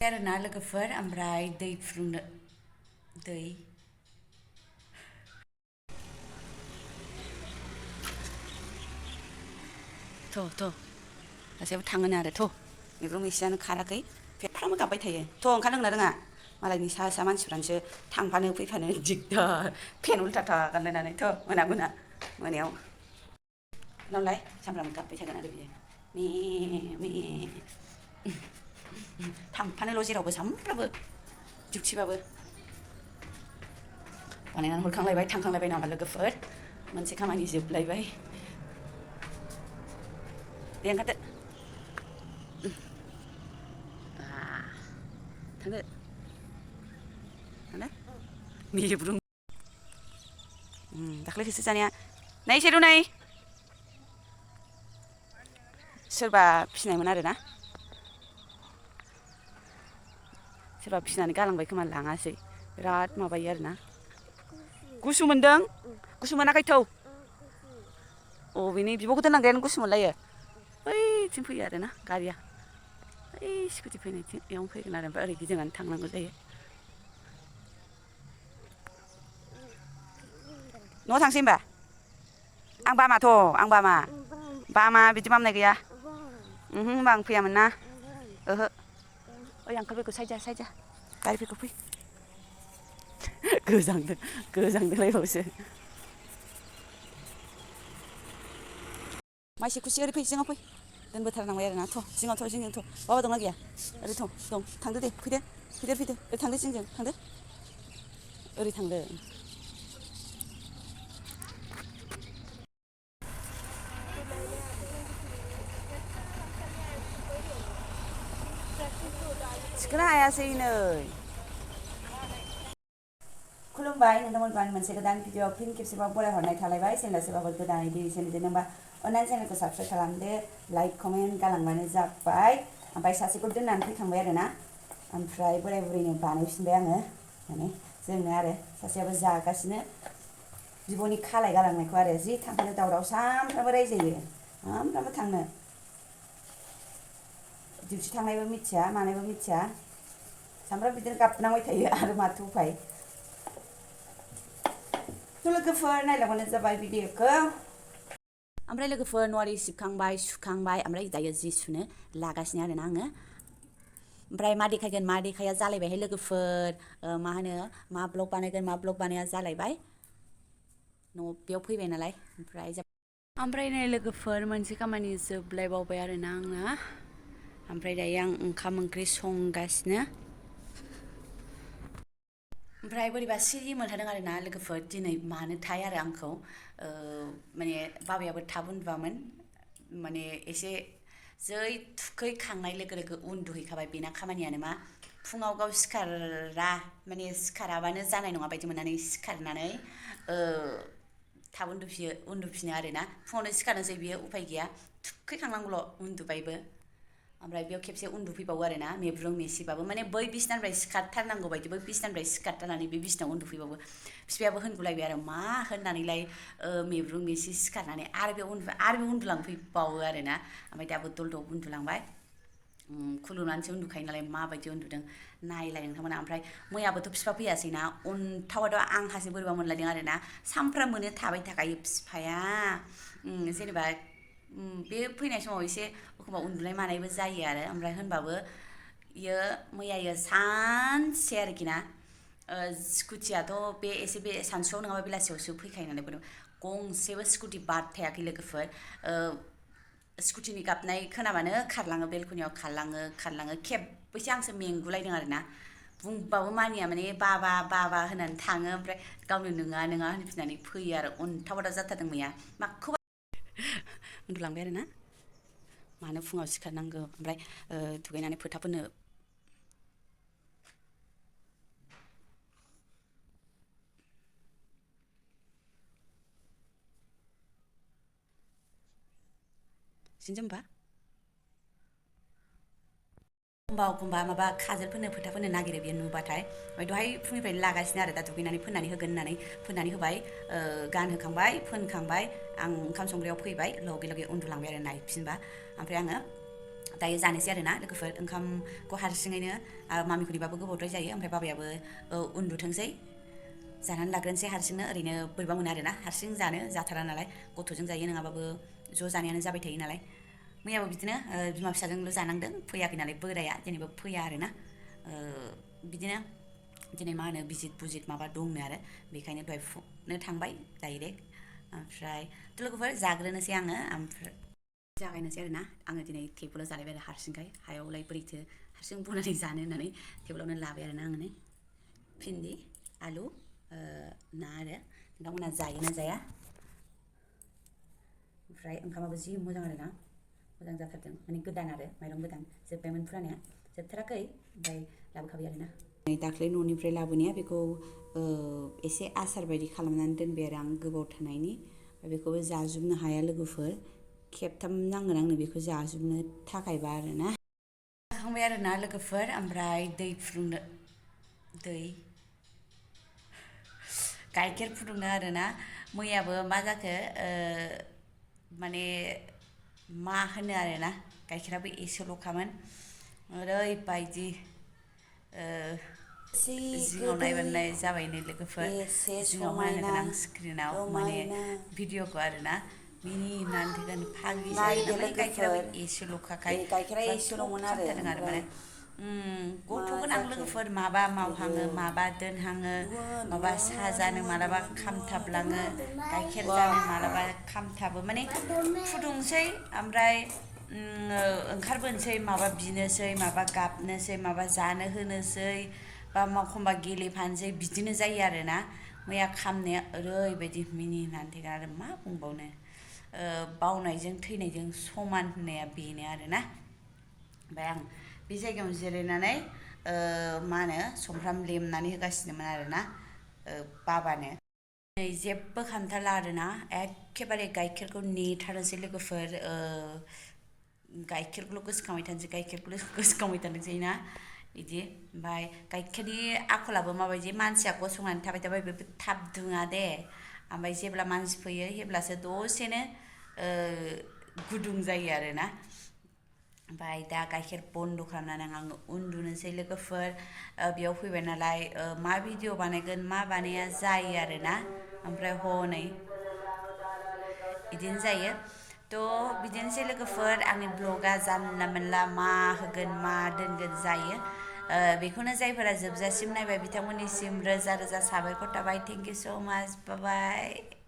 आरोना लोगोफोर ओमफ्राय दै फुदुंनो दै सासेयाबो थाङोनो आरो मैब्रु मैसियानो खाराखै फेफ्रामो गाबबाय थायो ओंखार रोंना रोङा मालायनि सा सा मानसिफ्रानोसो थांफानो फैफानो दिगदार फेन उल्टाथा गानलायनानै मोनायाव नालाय सामफ्रामबो गाबबाय थागोन आरो बियो मे थांफानोल' जेरावबो सामफ्रामबो डिउटिबाबो बानायनानै हरखांलायबाय थांखांलायबाय नामा लोगोफोर मोनसे खामानि जोबलायबाय दे ओंखारदो थांदो थांदो मेब्रुं दाख्लै होसो जानाया नै सेरु नै सोरबा फिनायमोन आरोना सोरबा फिनानै गालांबाय खोमा लाङासै बिराद माबायो आरोना गुसु मोनदों गुसु मोनाखै थौ अबेनि बिब'खौ दोनलांग्रायानो गुसु मोनलायो बैथिं फैयो आरोना गारिया ओइ स्कुटि फैनायथिं बेयावनो फैगोन आरो ओमफ्राय ओरै गिदिंनानै थांनांगौ जायो न'आव थांसै होनबा आं बामा बिदि बामनाय गैया होनबा आं फैयामोन ना ओहो ओइ आंखालफोरखौ साइद जा गारिफोरखौ फै गोजांदोंलायबावसो माइसेखुसि ओरै फै जिङाव फै दोनबोथारनांबाय आरोना जिङाव बाबा दंना गैया ओरै दं थांदो दे फैदो ओरै थांदो जिंजों थांदो ओरै थांदो थिखोनो हायासै नै खुलुमबाय नोंथांमोनखौ आं मोनसे गोदान भिडिअ फिन खेबसेबाव बरायहरनाय थालायबाय चेनेला सोरबाफोर गोदानै दिनै नुदोंबा अननानै चेनेलखौ साबस्क्राइब खालामदो लाइक कमेन्ट गालांबानो जाबाय ओमफ्राय सासेखौ दोननानै फैखांबाय आरोना ओमफ्राय बोराय बुरैनो बानायफिनबाय आङो माने जोंनो आरो सासेयाबो जागासिनो बिब'नि खालाय गालांनायखौ आरो जि थांफानो दावराव सामफ्रामबो रायजायो सामफ्रामबो थांनो डिउटि थांनायबो मिथिया मानायबो मिथिया सामफ्रामबो बिदिनो गाबनांबाय थायो आरो माथो उफाय लोगोफोर नायलांबानो जाबाय भिडिअखौ ओमफ्राय लोगोफोर न'आरि सिबखांबाय सुखांबाय ओमफ्राय दायो जि सुनो लागासिनो आरोना आङो ओमफ्राय मा देखायगोन मा देखाया जालायबायहाय लोगोफोर मा होनो मा ब्लग बानायगोन मा ब्लग बानाया जालायबाय बेयाव फैबाय नालाय ओमफ्राय नै लोगोफोर मोनसे खामानि जोबलायबावबाय आरोना आंना ओमफ्राय दायो आं ओंखाम ओंख्रि संगासिनो ओमफ्राय बोरैबा सिरि मोनथारदों आरोना लोगोफोर दिनै मानोथाय आरो आंखौ माने बाबायाबो थाब उन्दुआमोन माने एसे जै थुखैखांनाय लोगो लोगो उन्दुहैखाबाय बेना खामानियानो मा फुङाव गाव सिखारा माने सिखाराबानो जानाय नङा बायदि मोननानै सिखारनानै थाब उन्दुफिनो आरोना फुङावनो सिखारनोसै बियो उफाय गैया थुखैखांनांगौल' उन्दुबायबो ओमफ्राय बेयाव खेबसे उन्दुफैबावो आरोना मेब्रुं मेसिबाबो माने बै बिसिनानिफ्राय सिखारथारनांगौ बायदि बै बिसिनानिफ्राय सिखारथारनानै बे बिसिनायाव उन्दुफैबावो बिफायाबो होनगुलायबाय आरो मा होननानैलाय मेब्रुं मेसि सिखारनानै आरो बेयाव उन्दुलांफैबावो आरोना ओमफ्राय दाबो दलदब उन्दुलांबाय खुलुमनानैसो उन्दुखायो नालाय माबायदि उन्दुदों नायलाय नोंथांमोना ओमफ्राय मैयाबोथ' बिफा फैयासैना अन्थावाथ' आंहासो बोरैबा मोनलायदों आरोना सामफ्रामबोनो थाबाय थाखायो बिफाया जेनेबा बे फैनाय समाव एसे एखमबा उन्दुनाय मानायबो जायो आरो ओमफ्राय होनबाबो मैया सानसे आरोखि ना स्कुटियाथ' बे सानसुआव नङाबा बेलासियावसो फैखायो नालाय गंसेबो स्कुटि बारथायाखै लोगोफोर स्कुटिनि गाबनाय खोनाबानो खारलाङो बेलकनियाव खारलाङो खेबबैसो आंसो मेंगुलायदों आरोना बुंबाबो मानिया माने बाबा बाबा होननानै थाङो ओमफ्राय गावनो नङा होनफिननानै फैयो आरो अन्थाव बाथाव जाथारदों मैया माखौबा उन्दुलांबाय आरोना मानो फुङाव सिखारनांगौ ओमफ्राय दुगैनानै फोथा फोननो सिनजोमबा एखमबा माबा खाजोलफोरनो फोथा फोननो नागिरो बेयो नुबाथाय ओमफ्राय दहाय फुंनिफ्रायनो लागासिनो आरो दा दुगैनानै फोननानै होगोन होननानै फोननानै होबाय गानहोखांबाय फोनखांबाय आं ओंखाम संग्रायाव फैबाय लगे लगे उन्दुलांबाय आरो नायफिनबा ओमफ्राय आङो दायो जानोसै आरोना लोगोफोर ओंखामखौ हारसिङैनो मामिखौनिबाबो गोबावद्राय जायो ओमफ्राय बाबायाबो उन्दुथोंसै जानानै लाग्रोनोसै हारसिंनो ओरैनो बोरैबा मोनो आरोना हारसिं जानो जाथारा नालाय गथ'जों जायो नङाबाबो ज' जानायानो जाबाय थायो नालाय मैयाबो बिदिनो बिमा फिसाजोंल' जानांदों फैयाखै नालाय बोराया जेनेबा फैया आरोना बिदिनो दिनै मा होनो बिजित बुजित माबा दंनो आरो बेखायनो दहाय फुनो थांबाय डाइरेक्ट ओमफ्राय थ' लोगोफोर जाग्रोनोसै आङो ओमफ्राय जागायनोसै आरोना आङो दिनै टेबोलाव जालायबाय आरो हारसिंखाय हायावलाय बोरैथो हारसिं बनानै जानो होननानै टेबोलावनो लाबाय आरोना आङो भिन्दि आलु ना आरो नोंथांमोनहा जायोना जाया ओमफ्राय ओंखामाबो जि मोजां आरोना मोजां जाथारदों माने गोदान आरो माइरं गोदान जोब्बायमोन फुरानाया जोबथाराखै ओमफ्राय लाबोखाबाय आरोना दाख्लै न'निफ्राय लाबोनाया बेखौ एसे आसार बायदि खालामनानै दोनबाय आरो आं गोबाव थानायनि बेखौबो जाजोबनो हाया लोगोफोर खेबथाम नांगोन आंनो बेखौ जाजोबनो थाखायबा आरोना जाखांबाय आरोना लोगोफोर ओमफ्राय दै गाइखेर फुदुंनो आरोना मैयाबो मा जाखो माने मा होनो आरोना गाइखेराबो एसेल'खामोन ओरैबायदि जिङाव नायबानो जाबाय नै लोगोफोर जिङाव नायहोगोन आं स्क्रिनाव माने भिडिअखौ आरोना मिनिनानै थैगोन फाग्लि जायो ना माने गाइखेराबो एसेल'खाखाय गाइखेरा थब एसेल'मोन खामथारदों आरो माने गथ' गोनां लोगोफोर माबा मावहाङो माबा दोनहाङो माबा साहा जानो मालाबा खामथाबलाङो गाइखेर जानो मालाबा खामथाबो माने फुदुंसै ओमफ्राय ओंखारबोनोसै माबा बिनोसै माबा गाबनोसै माबा जानो होनोसै बा एखमबा गेलेफानोसै बिदिनो जायो आरोना मैया खामनाया ओरैबायदि मिनिनानै थैगोन आरो मा बुंबावनो बावनायजों थैनायजों समान होननाया बेनो आरोना ओमफ्राय आं बे जायगायाव जिरायनानै मा होनो सुमफ्राम लेमनानै होगासिनोमोन आरोना बाबानो नै जेबो खामथारला आरोना एखेबारे गाइखेरखौ नेथारनोसै लोगोफोर गाइखेरखौल' गोसोखांबाय थानोसै ना बिदि ओमफ्राय गाइखेरनि आखलाबो माबायदि मानसिया गसंनानै थाबाय थाबाय बेबो थाब दुङा दे ओमफ्राय जेब्ला मानसि फैयो हेब्लासो दसेनो गुदुं जायो आरोना ओमफ्राय दा गाइखेर बन्द' खालामनानै आङो उन्दुनोसै लोगोफोर बेयाव फैबाय नालाय मा भिडिअ बानायगोन मा बानाया जायो आरोना ओमफ्राय हनै बिदिनो जायो थ' बिदिनोसै लोगोफोर आंनि ब्लगा जानला मोनला मा होगोन मा दोनगोन जायो बेखौनो जायफोरा जोबजासिम नायबाय बिथांमोननिसिम रोजा रोजा साबायखर थाबाय थेंक इउ स' माच बाय बाय